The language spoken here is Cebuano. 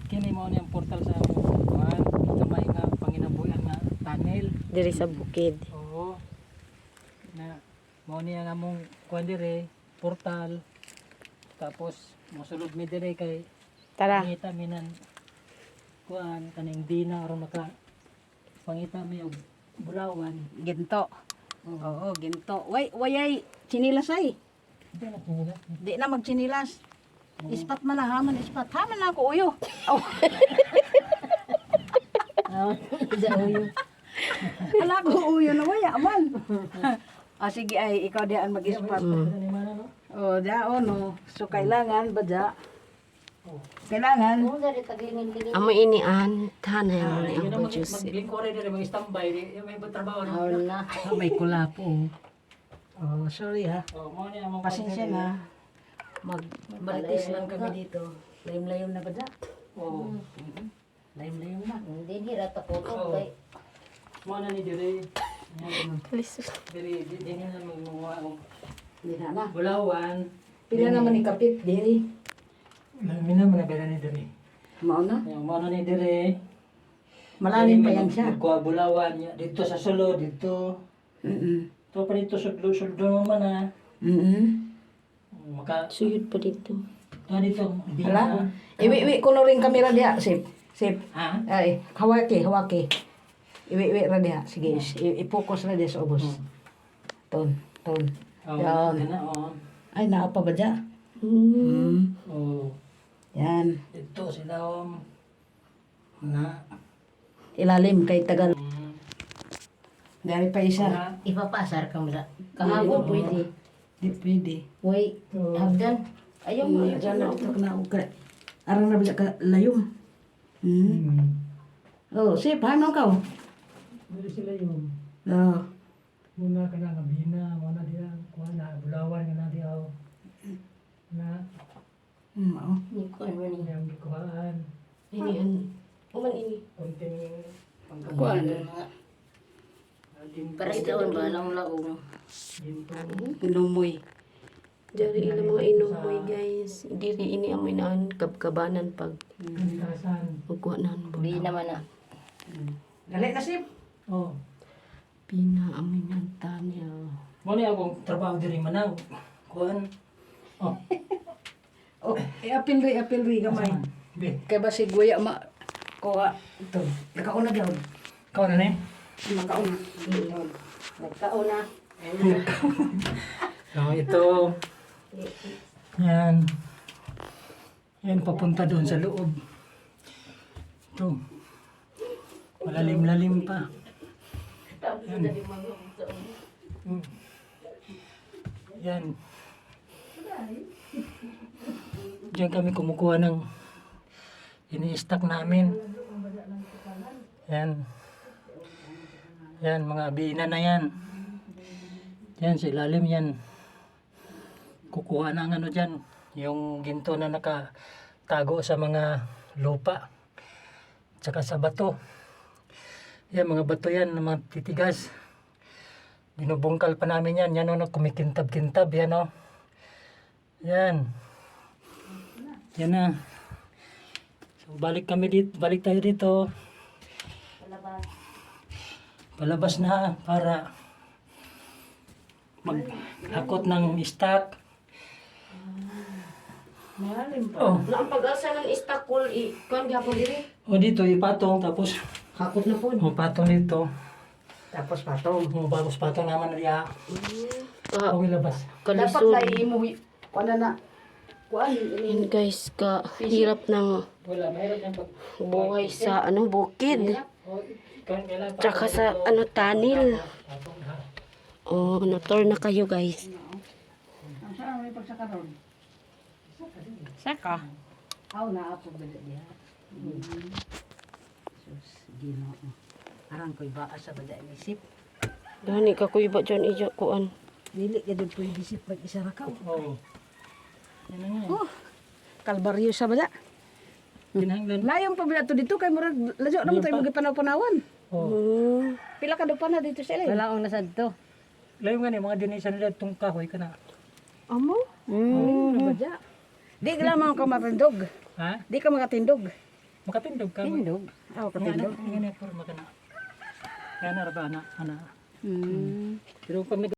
Kini mao ni ang portal sa among kuan, gamay nga panginabuhian nga tunnel. Diri sa bukid. Oo. Na mao ni ang among kuan dire, portal. Tapos mosulod mi dire kay Tara. pangita mi nan kuan kaning dina aron maka pangita mi og bulawan. Ginto. Oo, ginto. Way, wayay, chinilas ay. Di na kinila. Di na magchinilas. Ispat man na, haman ispat. Haman na ako, uyo. Oh. Ah, sa uyo. Ala ko, uyo na waya, man. Ah, sige ay, ikaw diyan mag-ispat. Ni mana no? Oh, daon no. So, kailangan, badya. Kailangan. Amo ini an tanay mo ni Yun ang ang mag Joseph. maglingkod dire, mag-standby di may trabaho no. Ah, may kulapo. Oh, sorry ha. Oh, mao ni among Pasensya na. Mag marites lang kami dito. Layom-layom na badya. Oh. Layom-layom na. Hindi, di rata ko to. Oo. Kay, Mao na ni dire. Lisod. Dire di di na manguha og Hindi na na. bulawan. Pila naman ni kapit, diri. Mina man na ni dire. Mao na. Yang mao na ni dire. Malalim pa yan siya. Magkuha bulawan niya dito sa sulod dito. To pa dito sudlo sudlo man na. Maka Suyod pa dito. to dito di Hala? na. Iwi-iwi ko na rin kamera diha, sip. Sip. Ha? Ay, hawaki, hawaki. Iwi-iwi ra diha. Sige, i-focus ra diha sa ubos. Ton, ton. Oh, Yan. na oh. Ay, naa pa ba diha? Oh, Yan. dito sila oh. Na. Ilalim kay tagal. Dari pa isa. Na. Ipapasar ka mo sa. Kahapon pwede. Di pwede. Way, hagdan. Ayaw mo. Diyan na ito na uka. Arang na ba ka layom? Oh, sip, hanon ka. Dito sila yung Oh. muna ka na nga bina, muna diya, kuha na, bulawan nga na diya. Oh. Na, Oh. Ni ko ano ni. yung gikuhaan, Ini an. Uman ini. konting Kuan. Para sa taon ba lang laong. ginto. Inumoy. Diri ila mga inumoy, guys. Diri ini amoy naan kabkabanan pag Pintasan. magkuha naan Di bulawan. naman na. Dali na, sip. Oh. Pina amoy naan tunnel. Muna akong trabaho diri manaw. Kuhan. Oh, Oh, i-apil ri, apil ri gamay. di. Kay basig waya ma kuha ito. Nakauna gyud. Ikaw na ni? Nakauna. Nagkauna. So, ito. Yan. Yan, papunta doon sa loob. Ito. Malalim-lalim pa. Yan. Yan. Diyan kami kumukuha ng ini-stack namin. Yan. Yan, mga bina na yan. Yan, sa ilalim yan. Kukuha ng ano dyan, yung ginto na nakatago sa mga lupa. Tsaka sa bato. Yan, mga bato yan, na mga titigas. Binubungkal pa namin yan. Yan o, no, kumikintab-kintab. Yan o. Yan. Yan na. So, balik kami dito. Balik tayo dito. Palabas na para maghakot ng stock. Malalim pa. Oh, Na ang pag-asa ng istakol i kuan gyapon diri. o dito ipatong tapos Hakot na pod. oh, patong dito. Tapos patong. Oh, tapos patong naman na diya. Ah, Okay, labas. Dapat kalisod. na imo kuan na na. Kuan ini Yan guys, ka hirap ng Wala, mahirap yung pag buhay sa ano bukid. oh, kailangan Tsaka sa ano tunnel. Patong ha. Oh, na-tour na kayo, guys. Ang saan may pagsaka ron? Saka. Aw na apo ba diha? Sus, Ginoo. Arang ko'y baa sa bada ni sip. Gani ka kuy ba dyan iya kuan. Dili ka dud pwede sip pag isa ra ka. Oh. Yan na nga. Oh. Kalbaryo sa bada. Kinahanglan. Layon pa bada to dito kay murag ladyo na mo tayo magipanaw-panawan. Oh. Pila ka pa na dito sa ilay. Wala akong nasa dito. Layo nga ni mga dinisa nila itong kahoy ka na. Amo? Badya. Di ka lamang ka matindog. Ha? Di ka makatindog. Makatindog ka. Tindog. Aw Katindog? Nga na, forma ka na. Nga na, ra ba, ana, ana. Pero pag nag